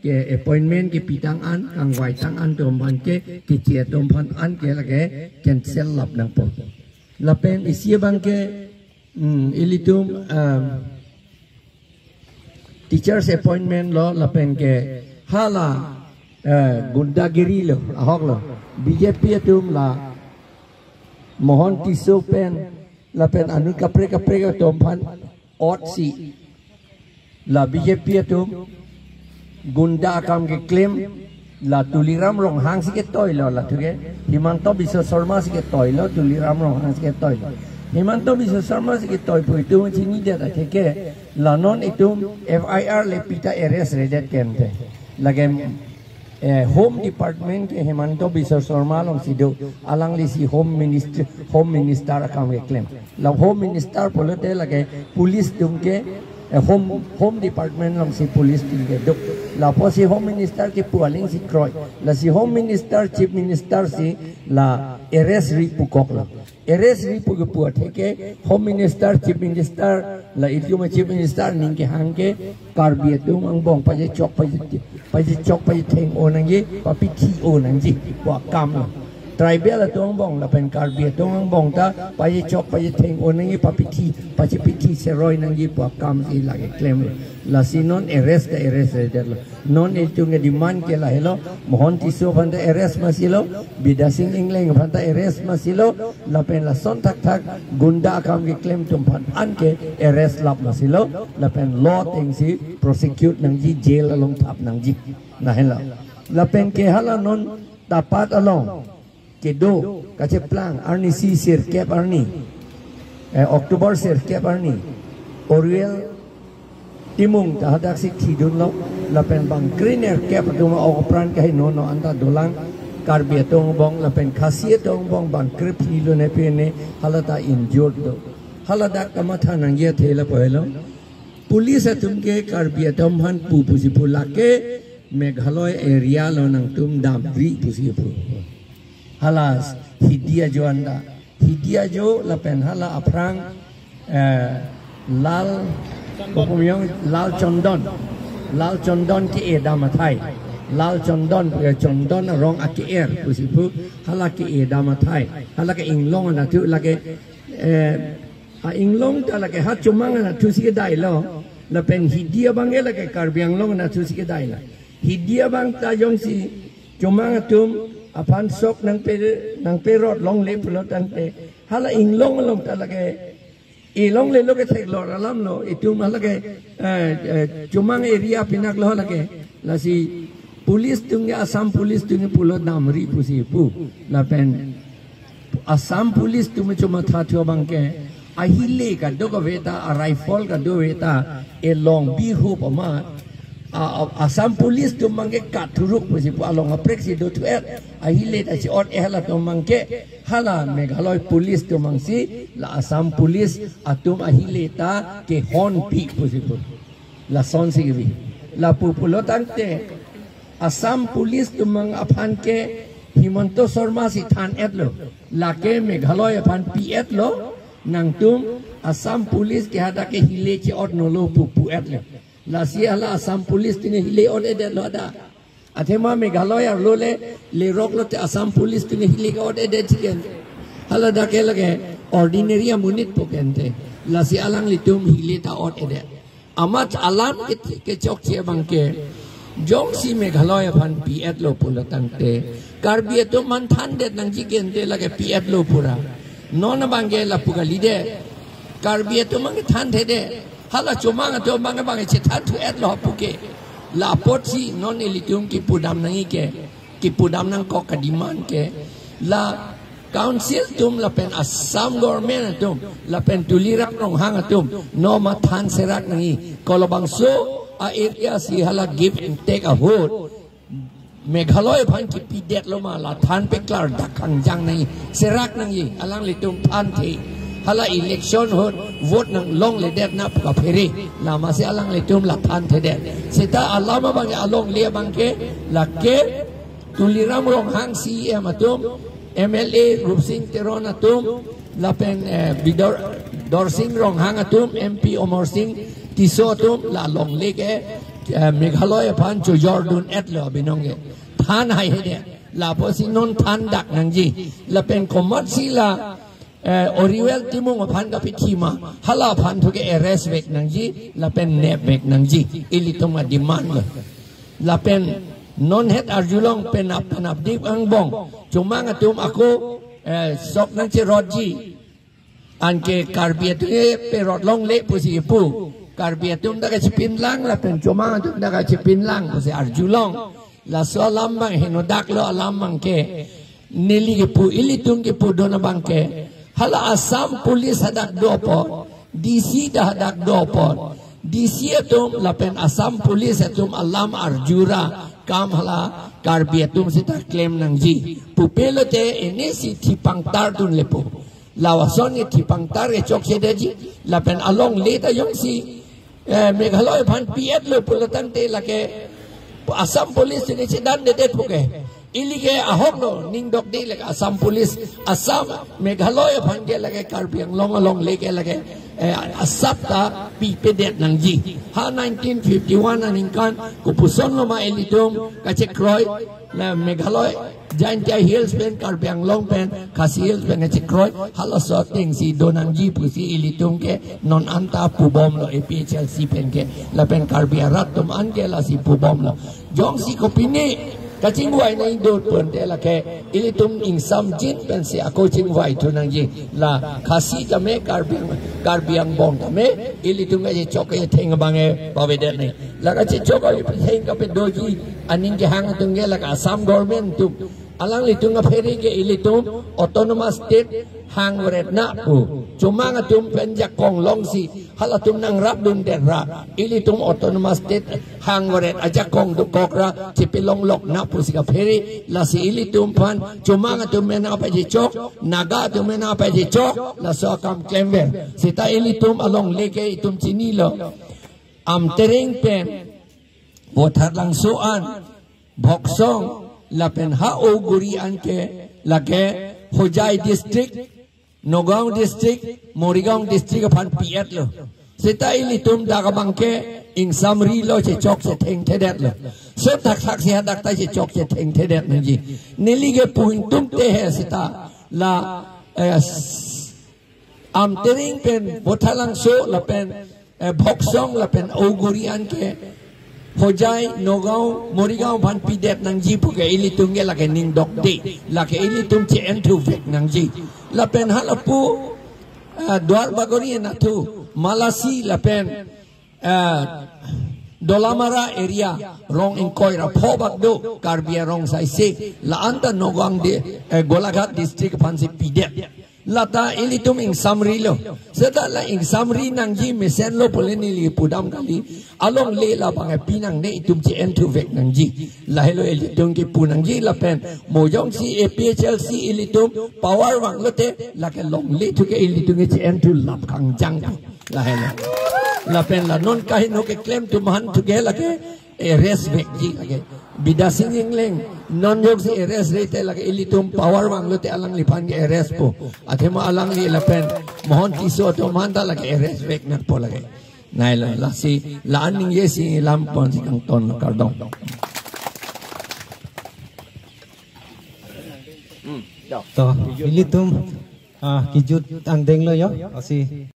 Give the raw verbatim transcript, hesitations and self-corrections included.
ke appointment kepitang an, kangvaitang an atum aphan ke, keche atum aphan an ke lake cancel lap nangpo. Lapen isi abang ke, hmm, ilitum, um, teachers appointment lo lapen ke hala, eh, gundagiri lo, ahok lo. B J P atum la Mohon Tisso pen lapen anut kaprek kaprek atum aphan ot si la B J P atum gunda akam keklem, la Tuliram Ronghang si ketoi lo, la thuke Himanta Biswa Sarma si ketoi lo, Tuliram Ronghang si ketoi lo. Himanta Biswa Sarma si ketoi pu itum chinidet atheke, la non itum F I R le pita arrest redet kente. Lake, eh, Home Department ke Himanta Biswa Sarma alongsi do, alangli si Home Minister, Home Minister akam keklem. La Home Minister pulote lake police atum ke, eh, Home, Home Department alongsi police atum kedo. Lapusi Home Minister kepu aling si kroi. Lasi Home Minister, Chief Minister si la arrest ri pukok lo. Arrest ri pu kepu atheke Home Minister, Chief Minister, la itum a-Chief Minister aning kehang ke Karbi atum angbong pajechok, paje, pajechok pajetheng-o nangji, papithi-o nangji pu akam lo. Tribal atum angbong lapen Karbi atum angbong ta pajechok pajetheng-o nangji, papithi, pachepithi seroi nangji pu akam si lake klem lo. Lasi non arrest ta arrest redet lo. Non itum ke demand ke lahelo, Mohon Tisso aphan ta arrest masi lo, Bidya Sing Engleng aphan ta arrest masi lo, lapen lason thakthak gunda akam keklem atum aphan an ke arrest lap masi lo, lapen law ateng si prosecute nangji, jail along thap nangji. Lahelo. Lapen ke hala non Tapat along kedo kacheplang arnisi sirkep arni, eh, October sirkep arni, Oriel Timung ta hadak si thidunlo, lapen bang krenerkep atum a-ok apran kaheno no anta dolang, Karbi atum angbong lapen Khasi atum angbong bang krephi lo ne pene, hala ta injured do. Hala dak kamatha nangji athe lapu helo. Police atum ke Karbi atum aphan pu pusi pu, lake Meghalaya area lo, nangtum damri pusi pu. Hala Hidi ajo anta. Hidi ajo lapen hala aphrang, eh, Lal, kokomyong Lal Chondon. Lal Chondon ke-e dam athai. Lal Chondon, eh, Chondon arong ake-er pusi pu. Hala ke-e dam athai. Hala ke inglong anatthu lake, eh, a-inglong ta lake ha Chomang anatthu si kedai lo. Lapen Hidi abang ke lake Karbi Anglong anatthu si kedai lo. Hidi abang ta jongsi Chomang atum aphan sok nangpe, nangperot longle pulo tangte, hala inglong along ta lake, inglong le lo ke theklong alam lo, itum hala ke, eh, eh, Chomang area pinak lo hala ke. Lasi police atum ke, Assam police atum ke pulo damri pusi pu. Lapen Assam police atum chomatha thu abang ke, ahile kadokave ta, a-rifle kadokave ta, elong bihup amat, a, a, Assam police atum abang ke kathuruk pusi pu, along kaprek si do thu-et, ahile ta chi-ot-e hala atum abang ke, hala Meghalaya police atum abang si, la Assam police atum ahile ta kehonpi pusi pu. Lason si kebi. Lapu pulo tangte, Assam police atum abang aphan ke Himanta Sarma si than-et lo. Lake Meghalaya aphan pi-et lo. Nangtum Assam police ke hadak ke hile chi-ot nolo pu pu-et lo. Lasi hala Assam police atum ke hile ot-edet lo hadak. Athema Meghalaya arlo le, lerok lote Assam police atum ke hile ke ot-edet chiken. Hala dak ke lake ordinary amonit pu kente. Lasi alanglitum hile ta ot-edet. Amat alam ke, kechokche abang ke, jongsi Meghalaya aphan pi-et lo pulo tangte, Karbi atum aphan thandet nangji kente, lake pi-et lo pura. Non abang ke lapu kalidet. Karbi atum abang ke thanthedet. Hala Chomang atum abang ke bang chethan thu-et lo hapu ke. La apotsi non ilitum kipudam nangji ke, kipudam nangkok ka-demand ke, la council atum lapen Assam government atum lapen Tuliram Ronghang atum no mathan serak nangji. Kolobangso a-area si hala give and take ahut Meghalaya aphan kipidet lo ma, la than peklar dak kangjang nangji, serak nangji, alanglitum thanthe. Hala election ahut vote nanglongledet nangkok kaphere, la masi alanglitum la thanthedet. Seta alam abang ke, alongle abang ke, lake Tuliram Ronghang C E M atum, M L A Rupsing Teron atum, lapen, eh, Bidor, Dorsing Ronghang atum, M P Amarsing Tisso atum, la longle ke, eh, Meghalaya aphan chojordun-etlo abinong ke. Than haihedet. Lapusi non than dak nangji. Lapen komatsi la, eh, Oriwel Timung aphan kapithi ma, hala aphan thu ke arrest vek nangji, lapen nep vek nangji. Ilitum a-demand lo. Lapen non het arjulong penap penapdip angbong. Chomang atum ako, eh, sok nangcherotji. Anke Karbi atum ke perot longle pusi pu. Karbi atum ta kachepinlang lapen chomang atum ta kachepinlang pusi arjulong. Laso alam abang henodaklo alam abangke. Neli kepu, ilitum kepudun abangke. Hala Assam Police hadak do apot, D C ta hadak do apot, D C atum lapen Assam Police atum alam arjura kam hala Karbi atum seta klem nangji. Pupe lote ini si thipangtar dunle pu. Lapuson ni thipangtar ke chokchedetji, lapen alongle ta jongsi, eh, Meghalaya aphan pi-etlo pulo tangte lake Assam Police ini chedandedet puke. Ili ke ahoklo, ning dokde lake Assam Police, Assam, Meghalaya aphan ke lake Karbi Anglong alongle ke lake, eh, asap ta pipedet nangji. Ha nineteen fifty-one aningkan, kopusonlo ma ilitum kachekroi, la Meghalaya, Jaintia Hills pen, Karbi Anglong pen, Khasi Hills pen kachekroi, halaso atengsi do nangji pusi ilitum ke non anta pubomlo A P H L C pen ke, lapen Karbi arat atum an ke lasi pubomlo. Jongsi kopine kachingvai nangdunpon te lake ilitum ingsamjin pensi ako chingvaithu nangji. La Khasi tame, Karbi, Karbi angbong tame, ilitum kachechok kachetheng abang ke pavedet nangji. La kachechok kachetheng kapedoji aning kehang atum ke lake Assam government atum. Alanglitum aphere ke ilitum autonomous state hangvaret nang pu. Chomang atum pen jakong longsi halatum nangrapdundet ra, ilitum autonomous state hangvaret ajakong dokok ra chepelonglok nang pusi kaphere, lasi ilitum aphan chomang atum mena pachechok, Naga atum mena pachechok, laso akam klemver. Seta ilitum alongle ke itum chinilo. Amtereng pen, Botharlangso an, Bhoksong, lapen ha Oguri an ke lake Hojai district, Nagaon district, Morigaon district aphan pi-etlo. Seta ilitum dak abangke ingsamrilo, chechok chethengthedetlo. So thakthak si hadak ta chechok chethengthedet nangji. Neli kepu ingtungte he seta la, eh, s-, Amtereng pen Botharlangso lapen, eh, Bhoksong lapen Oguri an ke Hojai, Nagaon, Morigaon aphan pidet nangji puke ilitum ke lake ning dokde, lake ilitum che-enthu vek nangji. Lapen halapu, eh, Duarbagori anatthu, Malasi lapen, eh, Dolamara area, rong ingkoi ra pho bak do, Karbi arong saise, la anta Nagaon de, eh, Golaghat district aphansi pidet. Lata ilitum ingsamrilo. Seta la ingsamri nangji mesenlo pule neli pudam kali. Alongle labang pi nangne, itum che-enthu vek nangji. Lahelo ilitum kepu nangji lapen. Mo jongsi A P H L C ilitum power vanglote lake longle thu ke ilitum ke che-enthu lap kangjang. Lahelo. Lapen la non kaheno keklem atum aphan thu ke lake arrest vekji lake. Bidya Sing Engleng, non jongsi arrest rete lake ilitum power vanglote alangliphan ke arrest po. Athema alangli lapen Mohon Tisso atum aphan ta lake arrest vek nangpo lake. Nailo, lasi la-an ningjesi lam ponsi kangton, kardom. To, ilitum, ah, kejut angdenglo jo, lasi